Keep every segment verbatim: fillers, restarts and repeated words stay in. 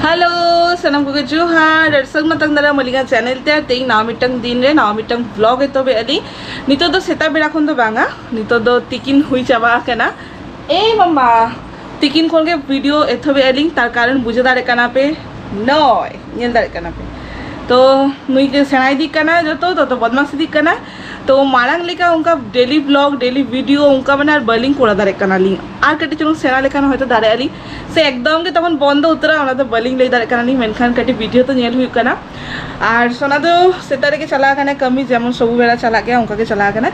Hello, ᱥᱟᱱᱟᱢ ᱠᱚᱜᱮ ᱡᱚᱦᱟᱨ ᱟᱨ ᱥᱟᱹᱜᱩᱱ ᱟᱛᱟᱝ ᱫᱟᱨᱟᱢ ᱟᱹᱞᱤᱧᱟᱜ ᱪᱮᱱᱮᱞ ᱛᱮ᱾ ᱟᱨ ᱛᱮᱦᱮᱧ ᱱᱟᱣᱟ ᱢᱤᱫᱴᱟᱝ ᱫᱤᱱ ᱨᱮ ᱱᱟᱣᱟ ᱢᱤᱫᱴᱟᱝ ᱵᱞᱚᱜ ᱮᱛᱚᱦᱚᱵᱮᱫᱼᱟ ᱞᱤᱧ᱾ ᱱᱤᱛᱚᱜ ᱫᱚ ᱥᱮᱛᱟᱜ ᱵᱮᱲᱟ ᱠᱷᱚᱱ ᱫᱚ ᱵᱟᱝᱟ, ᱱᱤᱛᱚᱜ ᱫᱚ ᱛᱤᱠᱤᱱ ᱦᱩᱭ ᱪᱟᱵᱟ ᱟᱠᱟᱱᱟ᱾ ᱮᱭ ᱢᱟᱢᱟ, ᱛᱤᱠᱤᱱ ᱠᱷᱚᱱ ᱜᱮ ᱵᱷᱤᱰᱤᱭᱳ ᱮᱛᱚᱦᱚᱵᱮᱫᱼᱟ ᱞᱤᱧ, ᱛᱟᱨ ᱠᱟᱨᱚᱱ ᱵᱩᱡᱷᱟᱹᱣ ᱫᱟᱲᱮᱭᱟᱜ ᱠᱟᱱᱟ ᱯᱮ, ᱱᱚᱭ ᱧᱮᱞ ᱫᱟᱲᱮᱭᱟᱜ ᱠᱟᱱᱟ ᱯᱮ᱾ ᱛᱚ ᱱᱩᱭ ᱜᱮ ᱥᱮᱬᱟ ᱤᱫᱤᱜ ᱠᱟᱱᱟ ᱡᱚᱛᱚ, ᱛᱚᱛᱚ ᱵᱚᱫᱢᱟᱥ ᱤᱫᱤᱜ ᱠᱟᱱᱟ᱾ ᱛᱚ ᱢᱟᱲᱟᱝ ᱞᱮᱠᱟ ᱚᱱᱠᱟ ᱰᱮᱞᱤ ᱵᱞᱚᱜ, ᱰᱮᱞᱤ ᱵᱷᱤᱰᱤᱭᱳ ᱚᱱᱠᱟ ᱢᱟᱱᱮ ᱟᱨ ᱵᱟᱹᱞᱤᱧ ᱠᱚᱨᱟᱣ ᱫᱟᱲᱮᱭᱟᱜ ᱠᱟᱱᱟᱞᱤᱧ᱾ ᱟᱨ ᱠᱟᱹᱴᱤᱡ ᱪᱩᱞᱩᱝ ᱥᱮᱬᱟ ᱞᱮᱠᱷᱟᱱ ᱦᱚᱭᱛᱳ ᱫᱟᱲᱮᱭᱟᱜᱼᱟ ᱞᱤᱧ, ᱥᱮ ᱮᱠᱫᱚᱢ ᱜᱮ ᱛᱚᱠᱷᱚᱱ ᱵᱚᱱᱫᱚ ᱩᱛᱟᱹᱨᱟ, ᱚᱱᱟ ᱫᱚ ᱵᱟᱹᱞᱤᱧ ᱞᱟᱹᱭ ᱫᱟᱲᱮᱭᱟᱜ ᱠᱟᱱᱟᱞᱤᱧ᱾ ᱢᱮᱱᱠᱷᱟᱱ ᱠᱟᱹᱴᱤᱡ ᱵᱷᱤᱰᱤᱭᱳ ᱛᱚ ᱧᱮᱞ ᱦᱩᱭᱩᱜ ᱠᱟᱱᱟ᱾ ᱟᱨ ᱥᱳᱱᱟ ᱫᱚ ᱥᱮᱛᱟᱜ ᱨᱮᱜᱮ ᱪᱟᱞᱟᱣ ᱟᱠᱟᱱᱟ ᱠᱟᱹᱢᱤ, ᱡᱮᱢᱚᱱ ᱥᱚᱵᱩ ᱵᱮᱲᱟ ᱪᱟᱞᱟᱜ ᱜᱮᱭᱟ ᱚᱱᱠᱟ ᱜᱮ ᱪᱟᱞᱟᱣ ᱟᱠᱟᱱᱟ᱾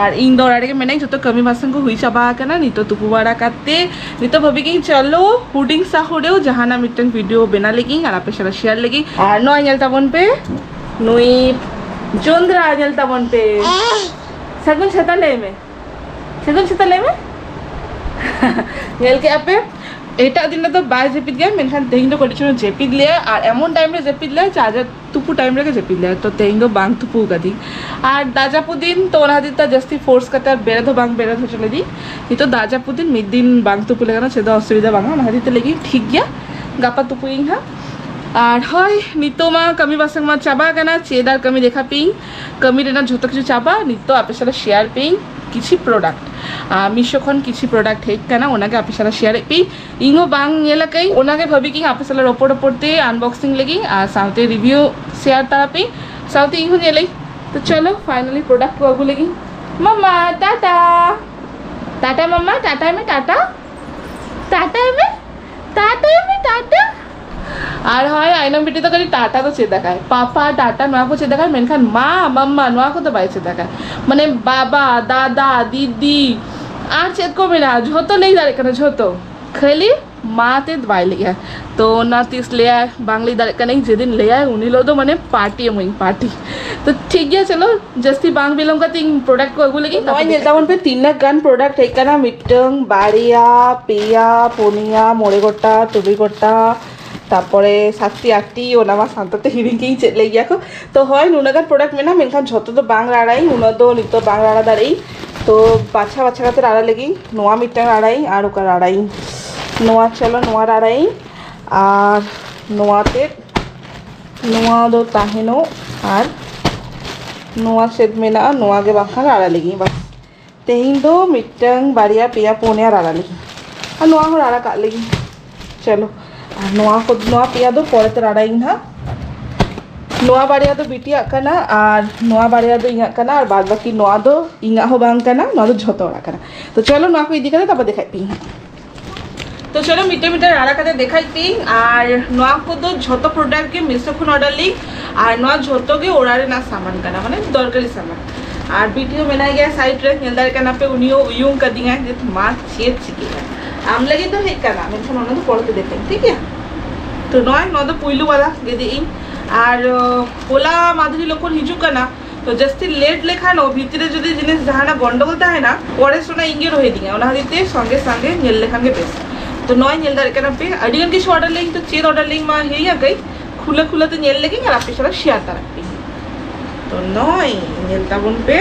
ᱟᱨ ᱤᱧ ᱫᱚ ᱚᱲᱟᱜ ᱨᱮᱜᱮ ᱢᱮᱱᱟᱹᱧ, ᱡᱚᱛᱚ ᱠᱟᱹᱢᱤ ᱵᱟᱥᱟᱝ ᱠᱚ ᱦᱩᱭ ᱪᱟᱵᱟ ᱟᱠᱟᱱᱟ᱾ ᱱᱤᱛᱚᱜ ᱛᱩᱯᱩ ᱵᱟᱲᱟ ᱠᱟᱛᱮ ᱱᱤᱛᱚᱜ ᱵᱷᱟᱵᱤ ᱜᱤᱧ ᱪᱚᱞᱚ ᱦᱩᱰᱤᱧ ᱥᱟᱦᱩᱰᱮᱣ ᱡᱟᱦᱟᱱᱟᱜ ᱢᱤᱫᱴᱟᱝ ᱵᱷᱤᱰᱤᱭᱳ ᱵᱮᱱᱟᱣ ᱞᱟᱹᱜᱤᱫ ᱟᱨ ᱟᱯᱮ ᱥᱟᱞᱟᱜ ᱥᱮᱭᱟᱨ ᱞᱟᱹᱜᱤᱫ᱾ ᱟᱨ ᱱᱚᱣᱟ ᱧᱮᱞ ᱛᱟᱵᱚᱱ ᱯᱮ, ᱱᱩᱭ ᱡᱚᱸᱫᱽᱨᱟ ᱧᱮᱞ ᱛᱟᱵᱚᱱ ᱯᱮ᱾ ᱥᱟᱹᱜᱩᱱ ᱥᱮᱛᱟᱜ ᱞᱟᱹᱭ ᱢᱮ, ᱥᱟᱹᱜᱩᱱ ᱥᱮᱛᱟᱜ ᱞᱟᱹᱭ ᱢᱮ᱾ ᱧᱮᱞ ᱠᱮᱜᱼᱟ ᱯᱮ, ᱮᱴᱟᱜ ᱫᱤᱱ ᱨᱮᱫᱚ ᱵᱟᱭ ᱡᱟᱹᱯᱤᱫ ᱜᱮᱭᱟ, ᱢᱮᱱᱠᱷᱟᱱ ᱛᱮᱦᱮᱧ ᱫᱚ ᱠᱟᱹᱴᱤᱡ ᱪᱩᱞᱩᱝ ᱡᱟᱹᱯᱤᱫ ᱞᱮᱭᱟ᱾ ᱟᱨ ᱮᱢᱚᱱ ᱴᱟᱭᱤᱢ ᱨᱮ ᱡᱟᱹᱯᱤᱫ ᱞᱮᱭᱟ, ᱪᱟᱨᱡᱟᱨ ᱛᱩᱯᱩ ᱴᱟᱭᱤᱢ ᱨᱮᱜᱮ ᱡᱟᱹᱯᱤᱫ ᱞᱮᱭᱟ᱾ ᱛᱚ ᱛᱮᱦᱮᱧ ᱫᱚ ᱵᱟᱝ ᱛᱩᱯᱩ ᱟᱠᱟᱫᱤᱧ᱾ ᱟᱨ ᱫᱟᱜ ᱡᱟᱹᱯᱩᱫ ᱫᱤᱱ ᱛᱚ ᱚᱱᱟ ᱠᱷᱟᱹᱛᱤᱨ ᱛᱮ ᱡᱟᱹᱥᱛᱤ ᱯᱷᱳᱨᱥ ᱠᱟᱛᱮ ᱟᱨ ᱵᱮᱨᱮᱫ ᱦᱚᱸ ᱵᱟᱝ ᱵᱮᱨᱮᱫ ᱦᱚᱪᱚ ᱞᱮᱫᱤᱧ᱾ ᱱᱤᱛᱚᱜ ᱫᱟᱜ ᱡᱟᱹᱯᱩᱫ ᱫᱤᱱ ᱢᱤᱫ ᱫᱤᱱ ᱵᱟᱝ ᱛᱩᱯᱩ ᱞᱮᱠᱷᱟᱱ ᱪᱮᱫ ᱦᱚᱸ ᱚᱥᱩᱵᱤᱫᱷᱟ ᱵᱟᱝᱟ, ᱚᱱᱟ ᱠᱷᱟᱹᱛᱤᱨ ᱛᱮ ᱞᱟᱹᱭ ᱠᱤᱧ ᱴᱷᱤᱠ ᱜᱮᱭᱟ, ᱜᱟᱯᱟ ᱛᱩᱯᱩᱭᱤᱧ ᱦᱟᱸᱜ᱾ ᱟᱨ ᱦᱳᱭ, ᱱᱤᱛᱚᱜ ᱢᱟ ᱠᱟᱹᱢᱤ ᱵᱟᱥᱟᱝ ᱢᱟ ᱪᱟᱵᱟ ᱟᱠᱟᱱᱟ, ᱪᱮᱫ ᱟᱨ ᱠᱟᱹᱢᱤ ᱫᱮᱠᱷᱟ ᱯᱮᱭᱤᱧ, ᱠᱟᱹᱢᱤ ᱨᱮᱱᱟᱜ ᱡᱷᱚᱛᱚ ᱠᱤᱪᱷᱩ ᱪᱟᱵᱟ᱾ ᱱᱤᱛᱚᱜ ᱟᱯᱮ ᱥᱟᱞᱟᱜ ᱥᱮᱭᱟᱨ ᱯᱮᱭᱤᱧ ᱠᱤᱪᱷᱩ ᱯᱨᱚᱰᱟᱠᱴ, ᱟᱨ ᱢᱤᱥᱳ ᱠᱷᱚᱱ ᱠᱤᱪᱷᱩ ᱯᱨᱚᱰᱟᱠᱴ ᱦᱮᱡ ᱟᱠᱟᱱᱟ, ᱚᱱᱟᱜᱮ ᱟᱯᱮ ᱥᱟᱞᱟᱜ ᱥᱮᱭᱟᱨᱮᱫ ᱯᱮᱭᱤᱧ᱾ ᱤᱧ ᱦᱚᱸ ᱵᱟᱝ ᱧᱮᱞ ᱟᱠᱟᱫᱟᱹᱧ, ᱚᱱᱟᱜᱮ ᱵᱷᱟᱹᱵᱤ ᱠᱤᱧ ᱟᱯᱮ ᱥᱟᱞᱟᱜ ᱨᱚᱯᱚᱲ ᱨᱚᱯᱚᱲ ᱛᱮ ᱟᱱᱵᱚᱠᱥᱤᱝ ᱞᱟᱹᱜᱤᱫ ᱟᱨ ᱥᱟᱶᱛᱮ ᱨᱤᱵᱷᱤᱭᱩ ᱥᱮᱭᱟᱨ ᱛᱟᱨᱟ ᱯᱮ, ᱥᱟᱶᱛᱮ ᱤᱧ ᱦᱚᱸ ᱧᱮᱞᱟᱹᱧ᱾ ᱛᱚ ᱪᱚᱞᱚ, ᱯᱷᱟᱭᱱᱟᱞᱤ ᱯᱨᱚᱰᱟᱠᱴ ᱠᱚ ᱟᱹᱜᱩ ᱞᱟᱹᱜᱤᱫ᱾ ᱢᱟᱢᱟ, ᱴᱟᱴᱟ᱾ ᱴᱟᱴᱟ ᱢᱟᱢᱟ, ᱴᱟᱴᱟᱭ ᱢᱮ, ᱴᱟᱴᱟ᱾ ᱴᱟᱴᱟᱭ ᱢᱮ, ᱴᱟᱴᱟᱭ ᱢᱮ, ᱴᱟᱴᱟ᱾ ᱟᱨ ᱦᱳᱭ, ᱟᱭᱱᱚᱢ ᱵᱤᱴᱤ ᱫᱚ ᱠᱷᱟᱹᱞᱤ ᱴᱟᱴᱟ ᱫᱚ ᱪᱮᱫ ᱟᱠᱟᱭ, ᱯᱟᱯᱟ, ᱴᱟᱴᱟ, ᱱᱚᱣᱟ ᱠᱚ ᱪᱮᱫ ᱟᱠᱟᱭ, ᱢᱮᱱᱠᱷᱟᱱ ᱢᱟ, ᱢᱟᱢᱟ, ᱱᱚᱣᱟ ᱠᱚᱫᱚ ᱵᱟᱭ ᱪᱮᱫ ᱟᱠᱟᱭ᱾ ᱢᱟᱱᱮ ᱵᱟᱵᱟ, ᱫᱟᱫᱟ, ᱫᱤᱫᱤ, ᱟᱨ ᱪᱮᱫ ᱠᱚ ᱢᱮᱱᱟᱜᱼᱟ, ᱡᱷᱚᱛᱚ ᱞᱟᱹᱭ ᱫᱟᱲᱮᱭᱟᱜ ᱠᱟᱱᱟ, ᱡᱷᱚᱛᱚ᱾ ᱠᱷᱟᱹᱞᱤ ᱢᱟ ᱛᱮᱫ ᱵᱟᱭ ᱞᱟᱹᱭᱟ᱾ ᱛᱚ ᱚᱱᱟ ᱛᱤᱥ ᱞᱟᱹᱭᱟᱭ, ᱵᱟᱝ ᱞᱟᱹᱭ ᱫᱟᱲᱮᱭᱟᱜ ᱠᱟᱹᱱᱟᱹᱧ᱾ ᱡᱮᱫᱤᱱ ᱞᱟᱹᱭᱟᱭ, ᱩᱱ ᱦᱤᱞᱳᱜ ᱫᱚ ᱢᱟᱱᱮ ᱯᱟᱨᱴᱤ ᱮᱢᱟᱹᱧ, ᱯᱟᱨᱴᱤ᱾ ᱛᱚ ᱴᱷᱤᱠ ᱜᱮᱭᱟ, ᱪᱚᱞᱚ, ᱡᱟᱹᱥᱛᱤ ᱵᱟᱝ ᱵᱤᱞᱚᱢ ᱠᱟᱛᱮ ᱤᱧ ᱯᱨᱚᱰᱟᱠᱴ ᱠᱚ ᱟᱹᱜᱩ ᱞᱟᱹᱜᱤᱫ᱾ ᱱᱚᱜᱼᱚᱭ ᱧᱮᱞ ᱛᱟᱵᱚᱱ ᱯᱮ, ᱛᱤᱱᱟᱹᱜ ᱜᱟᱱ ᱯᱨᱚᱰᱟᱠᱴ ᱦᱮᱡ ᱟᱠᱟᱱᱟ᱾ ᱢᱤᱫᱴᱟᱝ, ᱵᱟᱨᱭᱟ, ᱯᱮᱭᱟ, ᱯᱩᱱᱭᱟ, ᱢᱚᱬᱮ ᱜᱚᱴᱟ, ᱛᱩᱨᱩᱭ ᱜᱚᱴᱟ, ᱛᱟᱨᱯᱚᱨᱮ ᱥᱟᱛᱴᱤ, ᱟᱴᱴᱤ, ᱚᱱᱟ ᱢᱟ ᱥᱟᱱᱛᱟᱲ ᱛᱮ ᱦᱤᱲᱤᱧ ᱠᱮᱫ ᱤᱧ ᱪᱮᱫ ᱞᱟᱹᱭ ᱜᱮᱭᱟ ᱠᱚ᱾ ᱛᱚ ᱦᱳᱭ, ᱱᱩᱱᱟᱹᱜ ᱜᱟᱱ ᱯᱨᱚᱰᱟᱠᱴ ᱢᱮᱱᱟᱜᱼᱟ, ᱢᱮᱱᱠᱷᱟᱱ ᱡᱷᱚᱛᱚ ᱫᱚ ᱵᱟᱝ ᱨᱟᱲᱟᱭᱟᱹᱧ, ᱩᱱᱟᱹᱜ ᱫᱚ ᱱᱤᱛᱚᱜ ᱵᱟᱝ ᱨᱟᱲᱟ ᱫᱟᱲᱮᱭᱟᱜᱼᱟᱹᱧ᱾ ᱛᱚ ᱵᱟᱪᱷᱟ ᱵᱟᱪᱷᱟ ᱠᱟᱛᱮ ᱨᱟᱲᱟ ᱞᱟᱹᱜᱤᱫ᱾ ᱱᱚᱣᱟ ᱢᱤᱫᱴᱟᱝ ᱨᱟᱲᱟᱭᱟᱹᱧ, ᱟᱨ ᱚᱠᱟ ᱨᱟᱲᱟᱭᱟᱹᱧ, ᱱᱚᱣᱟ, ᱪᱚᱞᱚ, ᱱᱚᱣᱟ ᱨᱟᱲᱟᱭᱟᱹᱧ᱾ ᱟᱨ ᱱᱚᱣᱟ ᱛᱮᱫ, ᱱᱚᱣᱟ ᱫᱚ ᱛᱟᱦᱮᱱᱚᱜ, ᱟᱨ ᱱᱚᱣᱟ ᱥᱮᱫ ᱢᱮᱱᱟᱜᱼᱟ, ᱱᱚᱣᱟ ᱜᱮ ᱵᱟᱝᱠᱷᱟᱱ ᱨᱟᱲᱟ ᱞᱟᱹᱜᱤᱫ᱾ ᱵᱟᱥ, ᱛᱮᱦᱮᱧ ᱫᱚ ᱢᱤᱫᱴᱟᱝ, ᱵᱟᱨᱭᱟ, ᱯᱮᱭᱟ, ᱯᱩᱱᱭᱟ ᱨᱟᱲᱟ ᱞᱟᱹᱜᱤᱫ, ᱟᱨ ᱱᱚᱣᱟ ᱦᱚᱸ ᱨᱟᱲᱟ ᱠᱟᱜ ᱞᱟᱹᱜᱤᱫ᱾ ᱪᱚᱞᱚ, ᱟᱨ ᱱᱚᱣᱟ ᱠᱚ, ᱱᱚᱣᱟ ᱯᱮᱭᱟ ᱫᱚ ᱯᱚᱨᱮᱛᱮ ᱨᱟᱲᱟᱭᱤᱧ ᱦᱟᱸᱜ᱾ ᱱᱚᱣᱟ ᱵᱟᱨᱭᱟ ᱫᱚ ᱵᱤᱴᱤᱭᱟᱜ ᱠᱟᱱᱟ, ᱟᱨ ᱱᱚᱣᱟ ᱵᱟᱨᱭᱟ ᱫᱚ ᱤᱧᱟᱹᱜ ᱠᱟᱱᱟ, ᱟᱨ ᱵᱟᱫ ᱵᱟᱹᱠᱤ ᱱᱚᱣᱟ ᱫᱚ ᱤᱧᱟᱹᱜ ᱦᱚᱸ ᱵᱟᱝ ᱠᱟᱱᱟ, ᱱᱚᱣᱟ ᱫᱚ ᱡᱷᱚᱛᱚ ᱦᱚᱲᱟᱜ ᱠᱟᱱᱟ᱾ ᱛᱚ ᱪᱚᱞᱚ, ᱱᱚᱣᱟ ᱠᱚ ᱤᱫᱤ ᱠᱟᱛᱮ ᱛᱟᱨᱯᱚᱨ ᱫᱮᱠᱷᱟᱭ ᱯᱮᱭᱟᱹᱧ ᱦᱟᱸᱜ᱾ ᱛᱚ ᱪᱚᱞᱚ, ᱢᱤᱫᱴᱮᱱ ᱢᱤᱫᱴᱮᱱ ᱨᱟᱲᱟ ᱠᱟᱛᱮ ᱫᱮᱠᱷᱟᱭ ᱯᱮᱭᱟᱹᱧ᱾ ᱟᱨ ᱱᱚᱣᱟ ᱠᱚᱫᱚ ᱡᱷᱚᱛᱚ ᱯᱨᱚᱰᱟᱠᱴ ᱜᱮ ᱢᱤᱥᱳ ᱠᱷᱚᱱ ᱚᱰᱟᱨ ᱞᱤᱧ, ᱟᱨ ᱱᱚᱣᱟ ᱡᱷᱚᱛᱚ ᱜᱮ ᱚᱲᱟᱜ ᱨᱮᱱᱟᱜ ᱥᱟᱢᱟᱱ ᱠᱟᱱᱟ, ᱢᱟᱱᱮ ᱫᱚᱨᱠᱟᱨᱤ ᱥᱟᱢᱟᱱ᱾ ᱟᱨ ᱵᱤᱴᱤ ᱦᱚᱸ ᱢᱮᱱᱟᱭ ᱜᱮᱭᱟ ᱥᱟᱭᱤᱰ ᱨᱮ, ᱧᱮᱞ ᱫᱟᱲᱮᱭᱟᱜ ᱠᱟᱱᱟ ᱯᱮ, ᱩᱱᱤ ᱦᱚᱸ ᱩᱭᱩᱝ ᱠᱟᱫᱤᱧᱟᱭ ᱡᱮ ᱢᱟ ᱪᱮᱫ ᱪᱤᱠᱟᱹᱭᱟ᱾ ᱟᱢ ᱞᱟᱹᱜᱤᱫ ᱫᱚ ᱦᱮᱡ ᱠᱟᱱᱟ, ᱢᱮᱱᱠᱷᱟᱱ ᱚᱱᱟ ᱫᱚ ᱯᱚᱨᱮᱛᱮ ᱫᱮᱠᱷᱟᱭ, ᱴᱷᱤᱠ ᱜᱮᱭᱟ? ᱛᱚ ᱱᱚᱜᱼᱚᱭ ᱱᱚᱣᱟ ᱫᱚ ᱯᱩᱭᱞᱩ ᱵᱟᱞᱟ ᱜᱮᱫᱮᱜ ᱤᱧ, ᱟᱨ ᱦᱚᱞᱟ ᱢᱟᱫᱷᱩᱨᱤ ᱞᱚᱠᱷᱚᱱ ᱦᱤᱡᱩᱜ ᱠᱟᱱᱟ, ᱛᱚ ᱡᱟᱹᱥᱛᱤ ᱞᱮᱴ ᱞᱮᱠᱷᱟᱱ ᱚ ᱵᱷᱤᱛᱨᱤ ᱨᱮ ᱡᱩᱫᱤ ᱡᱤᱱᱤᱥ ᱡᱟᱦᱟᱱᱟᱜ ᱜᱚᱱᱰᱚᱜᱳᱞ ᱛᱟᱦᱮᱱᱟ, ᱯᱚᱨᱮ ᱥᱚᱱᱟ ᱤᱧ ᱜᱮ ᱨᱚᱦᱮᱫᱤᱧᱟ, ᱚᱱᱟ ᱠᱷᱟᱹᱛᱤᱨ ᱛᱮ ᱥᱚᱸᱜᱮ ᱥᱚᱸᱜᱮ ᱧᱮᱞ ᱞᱮᱠᱷᱟᱱ ᱜᱮ ᱵᱮᱥ᱾ ᱛᱚ ᱱᱚᱜᱼᱚᱭ ᱧᱮᱞ ᱫᱟᱲᱮᱭᱟᱜ ᱠᱟᱱᱟ ᱯᱮ, ᱟᱹᱰᱤ ᱜᱟᱱ ᱠᱤᱪᱷᱩ ᱚᱰᱟᱨ ᱞᱮᱜ ᱤᱧ, ᱛᱚ ᱪᱮᱫ ᱚᱰᱟᱨ ᱞᱮᱜ ᱤᱧ ᱢᱟ ᱦᱤᱲᱤᱧ ᱟᱠᱟᱫᱟᱹᱧ, ᱠᱷᱩᱞᱟᱹ ᱠᱷᱩᱞᱟᱹ ᱛᱮ ᱧᱮᱞ ᱞᱮᱜᱤᱧ ᱟᱨ ᱟᱯᱮ ᱥᱟᱞᱟᱜ ᱥᱮᱭᱟᱨ ᱛᱟᱨᱟ ᱠᱮᱫᱟᱹᱧ᱾ ᱛᱚ ᱱᱚᱜᱼᱚᱭ ᱧᱮᱞ ᱛᱟᱵᱚᱱ ᱯᱮ,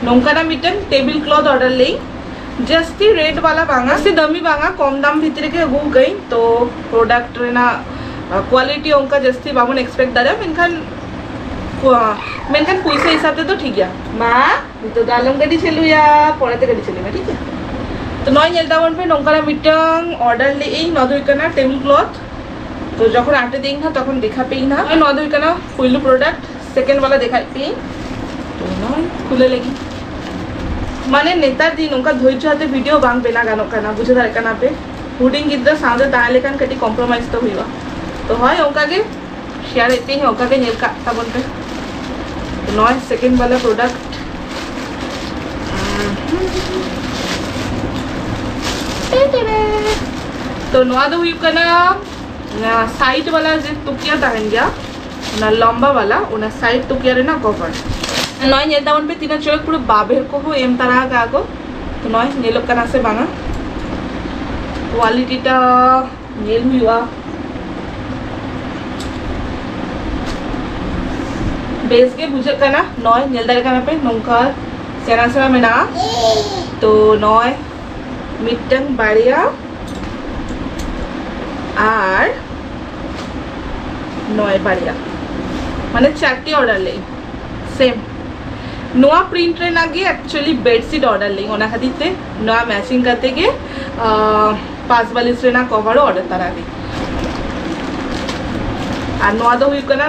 ᱱᱚᱝᱠᱟᱱᱟᱜ ᱢᱤᱫᱴᱟᱝ ᱴᱮᱵᱤᱞ ᱠᱞᱚᱛᱷ ᱚᱰᱟᱨ ᱞᱮᱜ ᱤᱧ᱾ ᱡᱟᱹᱥᱛᱤ ᱨᱮᱴ ᱵᱟᱞᱟ ᱵᱟᱝᱟ, ᱡᱟᱹᱥᱛᱤ ᱫᱟᱢᱤ ᱵᱟᱝᱟ, ᱠᱚᱢ ᱫᱟᱢ ᱵᱷᱤᱛᱨᱤ ᱨᱮᱜᱮ ᱟᱹᱜᱩ ᱠᱟᱹᱧ᱾ ᱛᱚ ᱯᱨᱚᱰᱟᱠᱴ ᱨᱮᱱᱟᱜ ᱠᱳᱣᱟᱞᱤᱴᱤ ᱚᱱᱠᱟ ᱡᱟᱹᱥᱛᱤ ᱵᱟᱵᱚᱱ ᱮᱠᱥᱯᱮᱠᱴ ᱫᱟᱲᱮᱭᱟᱜᱼᱟ, ᱢᱮᱱᱠᱷᱟᱱ ᱠᱚ-, ᱢᱮᱱᱠᱷᱟᱱ ᱯᱩᱭᱥᱟᱹ ᱦᱤᱥᱟᱹᱵ ᱛᱮᱫᱚ ᱴᱷᱤᱠ ᱜᱮᱭᱟ᱾ ᱢᱟ ᱱᱤᱛᱚᱜ ᱫᱚ ᱟᱞᱚᱢ ᱜᱟᱹᱰᱤ ᱪᱟᱹᱞᱩᱭᱟ, ᱯᱚᱨᱮᱛᱮ ᱜᱟᱹᱰᱤ ᱪᱟᱹᱞᱩᱭ ᱢᱮ, ᱴᱷᱤᱠ ᱜᱮᱭᱟ? ᱛᱚ ᱱᱚᱜᱼᱚᱭ ᱧᱮᱞ ᱛᱟᱵᱚᱱ ᱯᱮ, ᱱᱚᱝᱠᱟᱱᱟᱜ ᱢᱤᱫᱴᱟᱝ ᱚᱰᱟᱨ ᱞᱮᱜ ᱤᱧ, ᱱᱚᱣᱟ ᱫᱚ ᱦᱩᱭᱩᱜ ᱠᱟᱱᱟ ᱴᱮᱵᱤᱞ ᱠᱞᱚᱛᱷ᱾ ᱛᱚ ᱡᱚᱠᱷᱚᱱ ᱟᱴᱮᱫ ᱤᱧ ᱦᱟᱸᱜ ᱛᱚᱠᱷᱚᱱ ᱫᱮᱠᱷᱟ ᱯᱮ ᱤᱧ ᱦᱟᱸᱜ᱾ ᱱᱚᱣᱟ ᱫᱚ ᱦᱩᱭᱩᱜ ᱠᱟᱱᱟ ᱯᱩᱭᱞᱩ ᱯᱨᱚᱰᱟᱠᱴ, ᱥᱮᱠᱮᱱᱰ ᱵᱟᱞᱟ ᱫᱮᱠᱷᱟᱭ ᱯᱮ ᱤᱧ᱾ ᱛᱚ ᱱᱚᱜᱼᱚᱭ ᱠᱷᱩᱞᱟᱹ ᱞᱟᱹᱜᱤᱫ, ᱢᱟᱱᱮ ᱱᱮᱛᱟᱨ ᱫᱤᱱ ᱱᱚᱝᱠᱟ ᱫᱷᱳᱨᱡᱚ ᱟᱛᱮ ᱵᱷᱤᱰᱤᱭᱳ ᱵᱟᱝ ᱵᱮᱱᱟᱣ ᱜᱟᱱᱚᱜ ᱠᱟᱱᱟ, ᱵᱩᱡᱷᱟᱹᱣ ᱫᱟᱲᱮᱭᱟᱜ ᱠᱟᱱᱟ ᱯᱮ᱾ ᱦᱩᱰᱤᱧ ᱜᱤᱫᱽᱨᱟᱹ ᱥᱟᱶᱛᱮ ᱛᱟᱦᱮᱸ ᱞᱮᱠᱷᱟᱱ ᱠᱟᱹᱴᱤᱡ ᱠᱚᱢᱯᱨᱳᱢᱟᱭᱤᱡᱽ ᱫᱚ ᱦᱩᱭᱩᱜᱼᱟ᱾ ᱛᱚ ᱦᱳᱭ, ᱚᱱᱠᱟ ᱜᱮ ᱥᱮᱭᱟᱨ ᱮᱫ ᱛᱤᱧ, ᱚᱱᱠᱟ ᱜᱮ ᱧᱮᱞ ᱠᱟᱜ ᱛᱟᱵᱚᱱ ᱯᱮ᱾ ᱛᱚ ᱱᱚᱜᱼᱚᱭ ᱥᱮᱠᱮᱱᱰ ᱵᱟᱞᱟ ᱯᱨᱚᱰᱟᱠᱴ᱾ ᱛᱚ ᱱᱚᱣᱟ ᱫᱚ ᱦᱩᱭᱩᱜ ᱠᱟᱱᱟ ᱥᱟᱭᱤᱰ ᱵᱟᱞᱟ ᱡᱮ ᱛᱩᱠᱤᱭᱟ ᱛᱟᱦᱮᱱ ᱜᱮᱭᱟ, ᱚᱱᱟ ᱞᱚᱢᱵᱟ ᱵᱟᱞᱟ, ᱚᱱᱟ ᱥᱟᱭᱤᱰ ᱛᱩᱠᱤᱭᱟ ᱨᱮᱱᱟᱜ ᱠᱚᱵᱷᱟᱨ᱾ ᱱᱚᱜᱼᱚᱭ ᱧᱮᱞ ᱛᱟᱵᱚᱱ ᱯᱮ, ᱛᱤᱱᱟᱹᱜ ᱪᱚᱨᱚᱠ ᱯᱩᱨᱟᱹ ᱵᱟᱵᱮᱨ ᱠᱚᱦᱚᱸ ᱮᱢ ᱛᱟᱨᱟ ᱟᱠᱟᱫᱼᱟ ᱠᱚ᱾ ᱛᱚ ᱱᱚᱜᱼᱚᱭ ᱧᱮᱞᱚᱜ ᱠᱟᱱᱟ ᱥᱮ ᱵᱟᱝᱟ, ᱠᱳᱣᱟᱞᱤᱴᱤᱴᱟ ᱧᱮᱞ ᱦᱩᱭᱩᱜᱼᱟ᱾ ᱵᱮᱥ ᱜᱮ ᱵᱩᱡᱷᱟᱹᱜ ᱠᱟᱱᱟ᱾ ᱱᱚᱜᱼᱚᱭ ᱧᱮᱞ ᱫᱟᱲᱮᱭᱟᱜ ᱠᱟᱱᱟ ᱯᱮ, ᱱᱚᱝᱠᱟ ᱥᱮᱬᱟ ᱥᱮᱬᱟ ᱢᱮᱱᱟᱜᱼᱟ᱾ ᱛᱚ ᱱᱚᱜᱼᱚᱭ ᱢᱤᱫᱴᱟᱝ, ᱵᱟᱨᱭᱟ, ᱟᱨ ᱱᱚᱜᱼᱚᱭ ᱵᱟᱨᱭᱟ, ᱢᱟᱱᱮ ᱪᱟᱨᱴᱮ ᱚᱰᱟᱨ ᱞᱮᱫᱟᱹᱧ ᱥᱮᱢ᱾ ᱱᱚᱣᱟ ᱯᱨᱤᱱᱴ ᱨᱮᱱᱟᱜ ᱜᱮ ᱮᱠᱪᱩᱭᱮᱞᱤ ᱵᱮᱰᱥᱤᱴ ᱚᱰᱟᱨ ᱞᱮᱫᱟᱹᱧ, ᱚᱱᱟ ᱠᱷᱟᱹᱛᱤᱨ ᱛᱮ ᱱᱚᱣᱟ ᱢᱮᱪᱤᱝ ᱠᱟᱛᱮ ᱜᱮ ᱯᱟᱸᱪ ᱵᱟᱞᱤᱥ ᱨᱮᱱᱟᱜ ᱠᱚᱵᱷᱟᱨ ᱦᱚᱸ ᱚᱰᱟᱨ ᱛᱟᱨᱟ ᱞᱮᱫᱟᱹᱧ᱾ ᱟᱨ ᱱᱚᱣᱟ ᱫᱚ ᱦᱩᱭᱩᱜ ᱠᱟᱱᱟ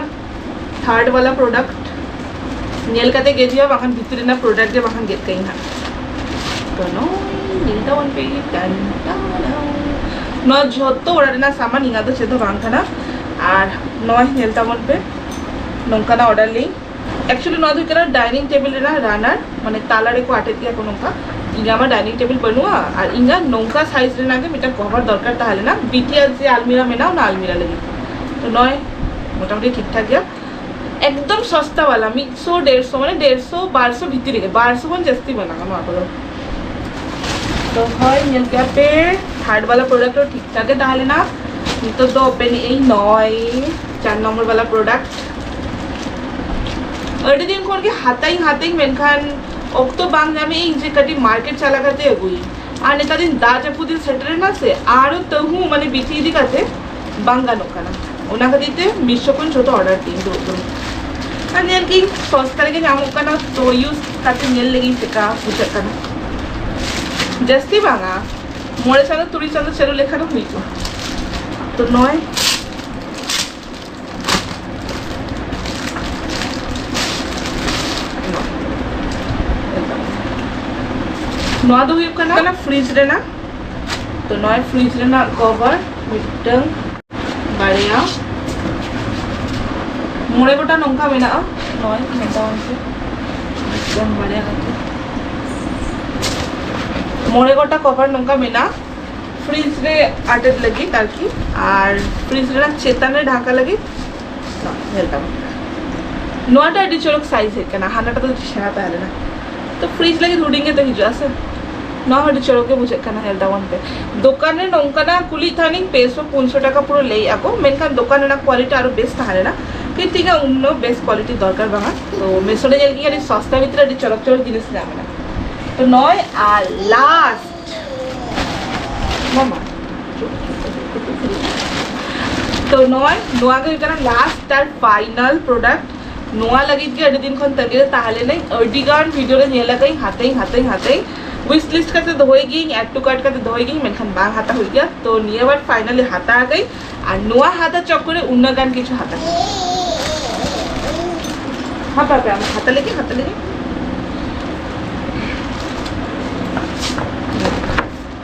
ᱛᱷᱟᱨᱰ ᱵᱟᱞᱟ ᱯᱨᱚᱰᱟᱠᱴ᱾ ᱧᱮᱞ ᱠᱟᱛᱮ ᱜᱮᱫ ᱦᱩᱭᱩᱜᱼᱟ, ᱵᱟᱠᱷᱟᱱ ᱵᱷᱤᱛᱨᱤ ᱨᱮᱱᱟᱜ ᱯᱨᱚᱰᱟᱠᱴ ᱜᱮ ᱵᱟᱠᱷᱟᱱ ᱜᱮᱫ ᱠᱟᱜ ᱤᱧ ᱦᱟᱸᱜ᱾ ᱛᱚ ᱱᱚᱜᱼᱚᱭ ᱧᱮᱞ ᱛᱟᱵᱚᱱ ᱯᱮ, ᱴᱟᱱ ᱴᱟᱱ᱾ ᱱᱚᱣᱟ ᱡᱷᱚᱛᱚ ᱚᱲᱟᱜ ᱨᱮᱱᱟᱜ ᱥᱟᱢᱟᱱ, ᱤᱧᱟᱹᱜ ᱫᱚ ᱪᱮᱫ ᱦᱚᱸ ᱵᱟᱝ ᱠᱟᱱᱟ᱾ ᱟᱨ ᱱᱚᱣᱟ ᱧᱮᱞ ᱛᱟᱵᱚᱱ ᱯᱮ, ᱱᱚᱝᱠᱟᱱᱟᱜ ᱚᱰᱟᱨ ᱞᱤᱧ᱾ ᱮᱠᱪᱩᱭᱮᱞᱤ ᱱᱚᱣᱟ ᱫᱚ ᱦᱩᱭᱩᱜ ᱠᱟᱱᱟ ᱰᱟᱭᱱᱤᱝ ᱴᱮᱵᱤᱞ ᱨᱮᱱᱟᱜ ᱨᱟᱱᱟᱨ, ᱢᱟᱱᱮ ᱛᱟᱞᱟ ᱨᱮᱠᱚ ᱟᱴᱮᱫ ᱜᱮᱭᱟ ᱠᱚ ᱱᱚᱝᱠᱟ᱾ ᱤᱧᱟᱹᱜ ᱢᱟ ᱰᱟᱭᱱᱤᱝ ᱴᱮᱵᱤᱞ ᱵᱟᱹᱱᱩᱜᱼᱟ, ᱟᱨ ᱤᱧᱟᱹᱜ ᱱᱚᱝᱠᱟ ᱥᱟᱭᱤᱡ ᱨᱮᱱᱟᱜ ᱜᱮ ᱢᱤᱫᱴᱟᱝ ᱠᱚᱵᱷᱟᱨ ᱫᱚᱨᱠᱟᱨ ᱛᱟᱦᱮᱸ ᱞᱮᱱᱟ, ᱵᱤᱴᱤ ᱟᱨ ᱡᱮ ᱟᱞᱢᱤᱨᱟ ᱢᱮᱱᱟᱜᱼᱟ, ᱚᱱᱟ ᱟᱞᱢᱤᱨᱟ ᱞᱟᱹᱜᱤᱫ᱾ ᱛᱚ ᱱᱚᱜᱼᱚᱭ ᱢᱚᱴᱟᱢᱩᱴᱤ ᱴᱷᱤᱠ ᱴᱷᱟᱠ ᱜᱮᱭᱟ, ᱮᱠᱫᱚᱢ ᱥᱚᱥᱛᱟ ᱵᱟᱞᱟ, ᱢᱤᱫᱥᱚ, ᱰᱮᱲᱥᱚ, ᱢᱟᱱᱮ ᱰᱮᱲᱥᱚ, ᱵᱟᱨᱥᱚ ᱵᱷᱤᱛᱤᱨ ᱨᱮᱜᱮ, ᱵᱟᱨᱥᱚ ᱠᱷᱚᱱ ᱡᱟᱹᱥᱛᱤ ᱵᱟᱹᱱᱩᱜᱼᱟ ᱱᱚᱣᱟ ᱠᱚᱫᱚ᱾ ᱛᱚ ᱦᱳᱭ, ᱧᱮᱞ ᱠᱮᱫᱟ ᱯᱮ, ᱛᱷᱟᱨᱰ ᱵᱟᱞᱟ ᱯᱨᱚᱰᱟᱠᱴ ᱦᱚᱸ ᱴᱷᱤᱠ ᱴᱷᱟᱠ ᱜᱮ ᱛᱟᱦᱮᱸ ᱞᱮᱱᱟ᱾ ᱱᱤᱛᱚᱜ ᱫᱚ ᱳᱯᱮᱱ ᱮᱫ ᱟᱹᱧ ᱱᱚᱭ, ᱪᱟᱨ ᱱᱚᱢᱵᱚᱨ ᱵᱟᱞᱟ ᱯᱨᱚᱰᱟᱠᱴ᱾ ᱟᱹᱰᱤ ᱫᱤᱱ ᱠᱷᱚᱱ ᱜᱮ ᱦᱟᱛᱟᱣ ᱤᱧ ᱦᱟᱛᱟᱣ ᱤᱧ, ᱢᱮᱱᱠᱷᱟᱱ ᱚᱠᱛᱚ ᱵᱟᱝ ᱧᱟᱢᱮᱫ ᱟᱹᱧ ᱡᱮ ᱠᱟᱹᱴᱤᱡ ᱢᱟᱨᱠᱮᱴ ᱪᱟᱞᱟᱣ ᱠᱟᱛᱮ ᱟᱹᱜᱩᱭ᱾ ᱟᱨ ᱱᱮᱛᱟᱨ ᱫᱤᱱ ᱫᱟᱜ ᱡᱟᱹᱯᱩᱫ ᱫᱤᱱ ᱥᱮᱴᱮᱨᱮᱱᱟ ᱥᱮ, ᱟᱨᱚ ᱛᱟᱹᱦᱩ ᱢᱟᱱᱮ ᱵᱤᱴᱤ ᱤᱫᱤ ᱠᱟᱛᱮ ᱵᱟᱝ ᱜᱟᱱᱚᱜ ᱠᱟᱱᱟ᱾ ᱚᱱᱟ ᱠᱷᱟᱹᱛᱤᱨ ᱛᱮ ᱢᱤᱥᱳ ᱠᱷᱚᱱ ᱡᱷᱚᱛᱚ ᱚᱰᱟᱨ ᱠᱮᱫᱟᱹᱧ ᱫᱩᱲᱩᱵ ᱫᱩᱲᱩᱵ᱾ ᱟᱨ ᱧᱮᱞ ᱠᱤᱧ ᱥᱚᱥᱛᱟ ᱨᱮᱜᱮ ᱧᱟᱢᱚᱜ ᱠᱟᱱᱟ, ᱛᱚ ᱤᱭᱩᱡᱽ ᱠᱟᱛᱮ ᱧᱮᱞ ᱞᱮᱜᱤᱧ ᱪᱮᱠᱟ ᱵᱩᱡᱷᱟᱹᱜ ᱠᱟᱱᱟ᱾ ᱡᱟᱹᱥᱛᱤ ᱵᱟᱝᱟ, ᱢᱚᱬᱮ ᱪᱟᱸᱫᱚ ᱛᱩᱨᱩᱭ ᱪᱟᱸᱫᱚ ᱪᱟᱹᱞᱩ ᱞᱮᱠᱷᱟᱱ ᱦᱚᱸ ᱦᱩᱭᱩᱜᱼᱟ᱾ ᱛᱚ ᱱᱚᱜᱼᱚᱭ ᱱᱚᱣᱟ ᱫᱚ ᱦᱩᱭᱩᱜ ᱠᱟᱱᱟ ᱯᱷᱨᱤᱡᱽ ᱨᱮᱱᱟᱜ᱾ ᱛᱚ ᱱᱚᱜᱼᱚᱭ ᱯᱷᱨᱤᱡᱽ ᱨᱮᱱᱟᱜ ᱠᱚᱵᱷᱟᱨ ᱢᱤᱫᱴᱟᱝ, ᱵᱟᱨᱭᱟ, ᱢᱚᱬᱮ ᱜᱚᱴᱟᱝ ᱱᱚᱝᱠᱟ ᱢᱮᱱᱟᱜᱼᱟ᱾ ᱱᱚᱜᱼᱚᱭ ᱢᱮᱛᱟᱣᱟᱢ ᱯᱮ, ᱢᱤᱫᱴᱟᱝ, ᱵᱟᱨᱭᱟ ᱠᱟᱛᱮ ᱢᱚᱬᱮ ᱜᱚᱴᱟᱝ ᱠᱚᱵᱷᱟᱨ ᱱᱚᱝᱠᱟ ᱢᱮᱱᱟᱜᱼᱟ᱾ ᱯᱷᱨᱤᱡᱽ ᱨᱮ ᱟᱴᱮᱫ ᱞᱟᱹᱜᱤᱫ ᱟᱨᱠᱤ, ᱟᱨ ᱯᱷᱨᱤᱡᱽ ᱨᱮᱱᱟᱜ ᱪᱮᱛᱟᱱ ᱨᱮ ᱰᱷᱟᱠᱟ ᱞᱟᱹᱜᱤᱫ᱾ ᱧᱮᱞ ᱛᱟᱵᱚᱱ ᱯᱮ, ᱱᱚᱣᱟᱴᱟᱜ ᱟᱹᱰᱤ ᱪᱚᱨᱚᱠ ᱥᱟᱭᱤᱡᱽ ᱦᱮᱡ ᱠᱟᱱᱟ, ᱦᱟᱱᱟᱴᱟᱜ ᱫᱚ ᱥᱮᱬᱟ ᱛᱟᱦᱮᱸ ᱞᱮᱱᱟ᱾ ᱛᱚ ᱯᱷᱨᱤᱡᱽ ᱞᱟᱹᱜᱤᱫ ᱦᱩᱰᱤᱧ ᱜᱮ ᱛᱚ ᱦᱤᱡᱩᱜᱼᱟ ᱥᱮ᱾ ᱱᱚᱣᱟ ᱦᱚᱸ ᱟᱹᱰᱤ ᱪᱚᱨᱚᱠ ᱜᱮ ᱵᱩᱡᱷᱟᱹᱜ ᱠᱟᱱᱟ, ᱧᱮᱞ ᱛᱟᱵᱚᱱ ᱯᱮ᱾ ᱫᱚᱠᱟᱱ ᱨᱮ ᱱᱚᱝᱠᱟᱱᱟᱜ ᱠᱩᱞᱤᱭᱮᱫ ᱛᱟᱦᱮᱱᱤᱧ, ᱯᱮᱥᱚ ᱯᱩᱱᱥᱚ ᱴᱟᱠᱟ ᱯᱩᱨᱟᱹ ᱞᱟᱹᱭᱮᱫᱼᱟ ᱠᱚ, ᱢᱮᱱᱠᱷᱟᱱ ᱫᱚᱠᱟᱱ ᱨᱮᱱᱟᱜ ᱠᱳᱣᱟᱞᱤᱴᱤ ᱟᱨᱚ ᱵᱮᱥ ᱛᱟᱦᱮᱸ ᱞᱮᱱᱟ᱾ ᱠᱤᱱᱛᱩ ᱤᱧᱟᱹᱜ ᱩᱱᱟᱹᱜ ᱵᱮᱥ ᱠᱳᱣᱟᱞᱤᱴᱤ ᱫᱚᱨᱠᱟᱨ ᱵᱟᱝᱟ᱾ ᱛᱚ ᱢᱤᱥᱳ ᱨᱮ ᱧᱮᱞ ᱠᱮᱫᱟᱹᱧ ᱟᱹᱰᱤ ᱥᱚᱥᱛᱟ ᱵᱷᱤᱛᱨᱤ ᱨᱮ ᱟᱹᱰᱤ ᱪᱚᱨᱚᱠ ᱪᱚᱨᱚᱠ ᱡᱤᱱᱤᱥ ᱧᱟᱢ ᱮᱱᱟ᱾ ᱛᱚ ᱱᱚᱜᱼᱚᱭ ᱟᱨ ᱞᱟᱥᱴ ᱢᱟᱢᱟ, ᱪᱩᱯ, ᱪᱩᱯ, ᱪᱩᱯ, ᱪᱩᱯ, ᱪᱩᱯ᱾ ᱛᱚ ᱱᱚᱜᱼᱚᱭ ᱱᱚᱣᱟ ᱜᱮ ᱦᱩᱭᱩᱜ ᱠᱟᱱᱟ last ᱟᱨ final product᱾ ᱱᱚᱣᱟ ᱞᱟᱹᱜᱤᱫ ᱜᱮ ᱟᱹᱰᱤ ᱫᱤᱱ ᱠᱷᱚᱱ ᱛᱟᱺᱜᱤ ᱨᱮ ᱛᱟᱦᱮᱸ ᱞᱮᱱᱟᱹᱧ᱾ ᱟᱹᱰᱤ ᱜᱟᱱ video ᱨᱮ ᱧᱮᱞ ᱟᱠᱟᱫᱟᱹᱧ, ᱦᱟᱛᱟᱣᱟᱹᱧ, ᱦᱟᱛᱟᱣᱟᱹᱧ, ᱦᱟᱛᱟᱣᱟᱹᱧ, wish list ᱠᱟᱛᱮ ᱫᱚᱦᱚᱭ ᱜᱤᱭᱟᱹᱧ, add to cart ᱠᱟᱛᱮ ᱫᱚᱦᱚᱭ ᱜᱤᱭᱟᱹᱧ, ᱢᱮᱱᱠᱷᱟᱱ ᱵᱟᱝ ᱦᱟᱛᱟᱣ ᱦᱩᱭᱩᱜ ᱜᱮᱭᱟ᱾ ᱛᱚ ᱱᱤᱭᱟᱹ ᱵᱟᱨ finally ᱦᱟᱛᱟᱣ ᱟᱠᱟᱫᱟᱹᱧ᱾ ᱟᱨ ᱱᱚᱣᱟ ᱦᱟᱛᱟᱣ ᱪᱚᱠᱠᱚᱨ ᱨᱮ ᱩᱱᱟᱹᱜ ᱜᱟᱱ ᱠᱤᱪᱷᱩ ᱦᱟᱛᱟᱣ ᱠᱟᱱᱟ᱾ ᱦᱟᱛᱟᱣ ᱯᱮ, ᱟᱢ ᱦᱟᱛᱟᱣ ᱞᱟᱹᱜᱤᱫ, ᱦᱟᱛᱟᱣ ᱞᱟᱹᱜᱤᱫ᱾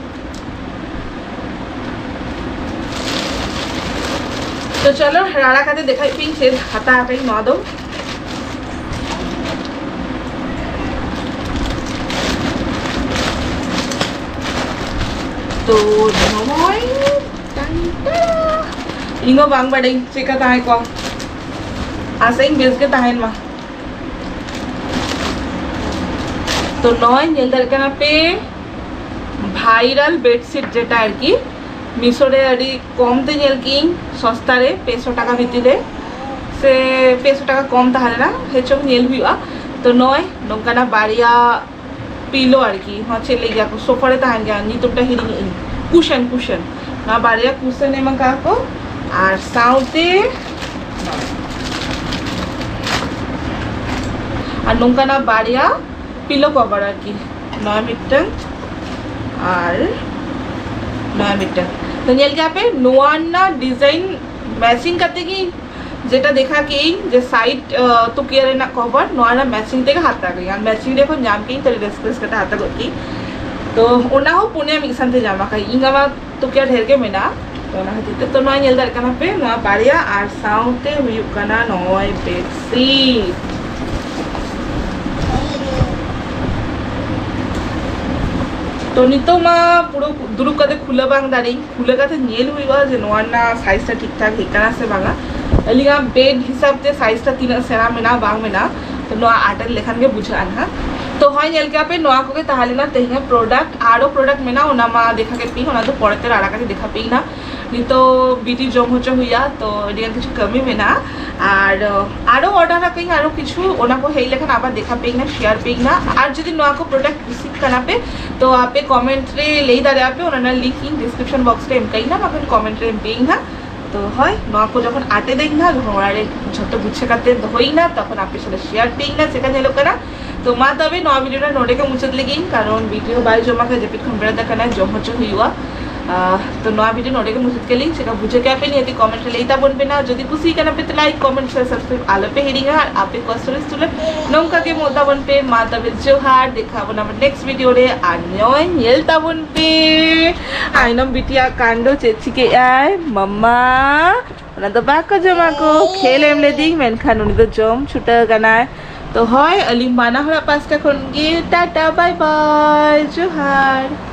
ᱛᱚ ᱪᱚᱞᱚ, ᱨᱟᱲᱟ ᱠᱟᱛᱮ ᱫᱮᱠᱷᱟᱭ ᱯᱮ ᱪᱮᱫ ᱦᱟᱛᱟᱣ ᱟᱠᱟᱫᱟᱹᱧ ᱱᱚᱣᱟ ᱫᱚ᱾ ᱛᱚ ᱱᱚᱜᱼᱚᱭ, ᱴᱟᱱ ᱴᱟ᱾ ᱤᱧ ᱦᱚᱸ ᱵᱟᱝ ᱵᱟᱰᱟᱭᱟᱹᱧ ᱪᱮᱫᱠᱟ ᱛᱟᱦᱮᱸ ᱠᱚᱜᱼᱟ, ᱟᱥᱟᱭᱟᱹᱧ ᱵᱮᱥ ᱜᱮ ᱛᱟᱦᱮᱱ ᱢᱟ᱾ ᱛᱚ ᱱᱚᱜᱼᱚᱭ ᱧᱮᱞ ᱫᱟᱲᱮᱭᱟᱜ ᱠᱟᱱᱟ ᱯᱮ, viral bedsheet ᱡᱮᱴᱟ ᱟᱨᱠᱤ, ᱢᱤᱥᱳ ᱨᱮ ᱟᱹᱰᱤ ᱠᱚᱢ ᱛᱮ ᱧᱮᱞ ᱠᱮᱜᱼᱟᱹᱧ, ᱥᱚᱥᱛᱟ ᱨᱮ, ᱯᱮ ᱥᱚ ᱴᱟᱠᱟ ᱵᱷᱤᱛᱤᱨ ᱨᱮ, ᱥᱮ ᱯᱮ ᱥᱚ ᱴᱟᱠᱟ ᱠᱚᱢ ᱛᱟᱦᱮᱸ ᱞᱮᱱᱟ, ᱦᱮᱸ ᱪᱚᱝ ᱧᱮᱞ ᱦᱩᱭᱩᱜᱼᱟ᱾ ᱛᱚ ᱱᱚᱜᱼᱚᱭ ᱱᱚᱝᱠᱟᱱᱟᱜ ᱵᱟᱨᱭᱟ ᱯᱤᱞᱳ ᱟᱨᱠᱤ, ᱦᱚᱸ ᱪᱮᱫ ᱞᱟᱹᱭ ᱜᱮᱭᱟ ᱠᱚ, ᱥᱳᱯᱷᱟ ᱨᱮ ᱛᱟᱦᱮᱱ ᱜᱮᱭᱟ, ᱧᱩᱛᱩᱢᱴᱟ ᱦᱤᱲᱤᱧ ᱮᱫ ᱟᱹᱧ, ᱠᱩᱥᱚᱱ, ᱠᱩᱥᱚᱱ, ᱱᱚᱣᱟ ᱵᱟᱨᱭᱟ ᱠᱩᱥᱚᱱ ᱮᱢ ᱟᱠᱟᱫ ᱠᱚ, ᱟᱨ ᱥᱟᱶᱛᱮ ᱟᱨ ᱱᱚᱝᱠᱟᱱᱟᱜ ᱵᱟᱨᱭᱟ ᱯᱤᱞᱳ ᱠᱚᱵᱷᱟᱨ ᱟᱨᱠᱤ, ᱱᱚᱣᱟ ᱢᱤᱫᱴᱟᱝ ᱟᱨ ᱱᱚᱣᱟ ᱢᱤᱫᱴᱟᱝ᱾ ᱛᱚ ᱧᱮᱞ ᱠᱮᱜᱼᱟ ᱯᱮ, ᱱᱚᱣᱟ ᱨᱮᱱᱟᱜ design matching ᱠᱟᱛᱮ ᱜᱮ ᱡᱮᱴᱟ ᱫᱮᱠᱷᱟ ᱠᱮᱜ ᱤᱧ ᱡᱮ side ᱛᱩᱠᱤᱭᱟ ᱨᱮᱱᱟᱜ ᱠᱚᱵᱷᱟᱨ, ᱱᱚᱣᱟ ᱨᱮᱱᱟᱜ matching ᱛᱮᱜᱮ ᱦᱟᱛᱟᱣ ᱜᱮᱭᱟ᱾ ᱟᱨ matching ᱨᱮ ᱠᱷᱚᱱ ᱧᱟᱢ ᱠᱮᱜ ᱤᱧ, ᱛᱚ ᱟᱹᱰᱤ ᱨᱟᱹᱥᱠᱟᱹ ᱨᱟᱹᱥᱠᱟᱹ ᱛᱮ ᱦᱟᱛᱟᱣ ᱜᱚᱫ ᱠᱮᱜ ᱤᱧ᱾ ᱛᱚ ᱚᱱᱟ ᱦᱚᱸ ᱯᱩᱱᱭᱟ ᱢᱤᱫ ᱥᱟᱶᱛᱮ ᱧᱟᱢ ᱟᱠᱟᱫ ᱤᱧ, ᱟᱢᱟᱜ ᱛᱩᱠᱤᱭᱟ ᱰᱷᱮᱨ ᱜᱮ ᱢᱮᱱᱟᱜᱼᱟ, ᱛᱚ ᱚᱱᱟ ᱠᱷᱟᱹᱛᱤᱨ ᱛᱮ᱾ ᱛᱚ ᱱᱚᱣᱟ ᱧᱮᱞ ᱫᱟᱲᱮᱭᱟᱜ ᱠᱟᱱᱟ ᱯᱮ, ᱱᱚᱣᱟ ᱵᱟᱨᱭᱟ, ᱟᱨ ᱥᱟᱶᱛᱮ ᱦᱩᱭᱩᱜ ᱠᱟᱱᱟ ᱱᱚᱜᱼᱚᱭ bedsheet᱾ ᱛᱚ ᱱᱤᱛᱚᱜ ᱢᱟ ᱯᱩᱨᱟᱹ ᱫᱩᱲᱩᱵ ᱠᱟᱛᱮ ᱠᱷᱩᱞᱟᱹ ᱵᱟᱝ ᱫᱟᱲᱮᱧ, ᱠᱷᱩᱞᱟᱹ ᱠᱟᱛᱮ ᱧᱮᱞ ᱦᱩᱭᱩᱜᱼᱟ ᱡᱮ ᱱᱚᱣᱟ ᱨᱮᱱᱟᱜ size ᱴᱟ ᱴᱷᱤᱠ ᱴᱷᱟᱠ ᱦᱮᱡ ᱠᱟᱱᱟ ᱥᱮ ᱵᱟᱝᱟ᱾ ᱟᱹᱞᱤᱧᱟᱜ bed ᱦᱤᱥᱟᱹᱵ ᱛᱮ size ᱴᱟ ᱛᱤᱱᱟᱹᱜ ᱥᱮᱬᱟ ᱢᱮᱱᱟᱜᱼᱟ ᱵᱟᱝ ᱢᱮᱱᱟᱜᱼᱟ, ᱛᱚ ᱱᱚᱣᱟ ᱟᱴᱮᱫ ᱞᱮᱠᱷᱟᱱ ᱜᱮ ᱵᱩᱡᱷᱟᱹᱜᱼᱟ ᱱᱟᱦᱟᱜ᱾ ᱛᱚ ᱦᱳᱭ, ᱧᱮᱞ ᱠᱮᱜᱼᱟ ᱯᱮ, ᱱᱚᱣᱟ ᱠᱚᱜᱮ ᱛᱟᱦᱮᱸ ᱞᱮᱱᱟ ᱛᱮᱦᱮᱧᱟᱜ product᱾ ᱟᱨᱚ product ᱢᱮᱱᱟᱜᱼᱟ, ᱚᱱᱟ ᱢᱟ ᱫᱮᱠᱷᱟ ᱠᱮᱫ ᱯᱮ, ᱚᱱᱟ ᱫᱚ ᱯᱚᱨᱮᱛᱮ ᱨᱟᱲᱟ ᱠᱟᱛᱮ ᱫᱮᱠᱷᱟ ᱯᱮ ᱱᱟ᱾ ᱱᱤᱛᱚᱜ ᱵᱤᱴᱤ ᱡᱚᱢ ᱦᱚᱪᱚ ᱦᱩᱭᱟ, ᱛᱚ ᱟᱹᱰᱤ ᱜᱟᱱ ᱠᱤᱪᱷᱩ ᱠᱟᱹᱢᱤ ᱢᱮᱱᱟᱜᱼᱟ᱾ ᱟᱨ ᱟᱨᱚ order ᱟᱠᱟᱫᱟᱹᱧ ᱟᱨᱚ ᱠᱤᱪᱷᱩ, ᱚᱱᱟ ᱠᱚ ᱦᱮᱡ ᱞᱮᱠᱷᱟᱱ ᱟᱵᱟᱨ ᱫᱮᱠᱷᱟ ᱯᱮ ᱱᱟ, share ᱯᱮ ᱱᱟ᱾ ᱟᱨ ᱡᱩᱫᱤ ᱱᱚᱣᱟ ᱠᱚ product ᱠᱩᱥᱤᱜ ᱠᱟᱱᱟ ᱯᱮ, ᱛᱚ ᱟᱯᱮ comment ᱨᱮ ᱞᱟᱹᱭ ᱫᱟᱲᱮᱭᱟᱜᱼᱟ ᱯᱮ, ᱚᱱᱟ ᱨᱮᱱᱟᱜ link ᱤᱧ description box ᱨᱮ ᱮᱢ ᱠᱟᱜ ᱤᱧ ᱱᱟ, ᱵᱟᱠᱷᱟᱱ comment ᱨᱮ ᱮᱢ ᱯᱮ ᱱᱟ᱾ ᱛᱚ ᱦᱳᱭ, ᱱᱚᱣᱟ ᱠᱚ ᱡᱚᱠᱷᱚᱱ ᱟᱴᱮᱫᱟᱹᱧ ᱱᱟᱦᱟᱜ, ᱡᱚᱠᱷᱚᱱ ᱚᱲᱟᱜ ᱨᱮ ᱡᱷᱚᱛᱚ ᱜᱩᱪᱷᱟᱹ ᱠᱟᱛᱮ ᱫᱚᱦᱚᱭᱤᱧ ᱱᱟ, ᱛᱚᱠᱷᱚᱱ ᱟᱯᱮ ᱥᱟᱞᱟᱜ ᱥᱮᱭᱟᱨ ᱴᱷᱤᱠ ᱱᱟ ᱪᱮᱠᱟ ᱧᱮᱞᱚᱜ ᱠᱟᱱᱟ᱾ ᱛᱚ ᱢᱟ ᱛᱚᱵᱮ ᱱᱚᱣᱟ ᱵᱷᱤᱰᱤᱭᱳ ᱱᱚᱰᱮ ᱜᱮ ᱢᱩᱪᱟᱹᱫ ᱞᱟᱹᱜᱤᱫ, ᱠᱟᱨᱚᱱ ᱵᱷᱤᱰᱤᱭᱳ ᱵᱟᱭ ᱡᱚᱢᱟ ᱠᱷᱟᱱ ᱡᱟᱹᱯᱤᱫ ᱠᱷᱚᱱ ᱵᱮᱨᱮᱫ ᱟᱠᱟᱱᱟ, ᱡᱚᱢ ᱦᱚᱪᱚ ᱦᱩᱭᱩᱜᱼᱟ᱾ ᱟᱦ, ᱛᱚ ᱱᱚᱣᱟ ᱵᱷᱤᱰᱤᱭᱳ ᱱᱚᱰᱮ ᱜᱮ ᱢᱩᱪᱟᱹᱫ ᱠᱮᱫ ᱞᱤᱧ᱾ ᱪᱮᱠᱟ ᱵᱩᱡᱷᱟᱹᱣ ᱠᱮᱫᱟ ᱯᱮ ᱱᱤᱦᱟᱹᱛ ᱠᱚᱢᱮᱱᱴ ᱨᱮ ᱞᱟᱹᱭ ᱛᱟᱵᱚᱱ ᱯᱮ ᱱᱟ᱾ ᱡᱩᱫᱤ ᱠᱩᱥᱤ ᱠᱟᱱᱟ ᱯᱮ ᱛᱚ ᱞᱟᱭᱤᱠ, ᱠᱚᱢᱮᱱᱴ, ᱥᱮᱭᱟᱨ, ᱥᱟᱵᱥᱠᱨᱟᱭᱤᱵ ᱟᱞᱚ ᱯᱮ ᱦᱤᱲᱤᱧᱟ᱾ ᱟᱨ ᱟᱯᱮ ᱠᱚᱣᱟᱜ ᱥᱩᱨ ᱥᱩᱨ ᱱᱚᱝᱠᱟ ᱜᱮ ᱢᱚ ᱛᱟᱵᱚᱱ ᱯᱮ᱾ ᱢᱟ ᱛᱚᱵᱮ ᱡᱚᱦᱟᱨ, ᱫᱮᱠᱷᱟ ᱵᱚᱱᱟ ᱱᱮᱠᱥᱴ ᱵᱷᱤᱰᱤᱭᱳ ᱨᱮ᱾ ᱟᱨ ᱱᱚᱜᱼᱚᱭ ᱧᱮᱞ ᱛᱟᱵᱚᱱ ᱯᱮ ᱟᱭᱱᱚᱢ ᱵᱤᱴᱤᱭᱟᱜ ᱠᱟᱱᱰᱚ ᱪᱮᱫ ᱪᱤᱠᱟᱹᱭᱟᱭ ᱢᱟᱢᱟ᱾ ᱚᱱᱟ ᱫᱚ ᱵᱟᱠᱚ ᱡᱚᱢᱟ ᱠᱚ, ᱠᱷᱮᱞ ᱮᱢ ᱞᱮᱫᱤᱧ, ᱢᱮᱱᱠᱷᱟᱱ ᱩᱱᱤ ᱫᱚ ᱡᱚᱢ ᱪᱷᱩᱴᱟᱹᱣ ᱠᱟᱱᱟᱭ᱾ ᱛᱚ ᱦᱳᱭ, ᱟᱹᱞᱤᱧ ᱵᱟᱱᱟ ᱦᱚᱲᱟᱜ ᱯᱟᱥᱴᱟ ᱠᱷᱚᱱ ᱜᱮ ᱴᱟᱴᱟ, ᱵᱟᱭ ᱵᱟᱭ, ᱡᱚᱦᱟᱨ᱾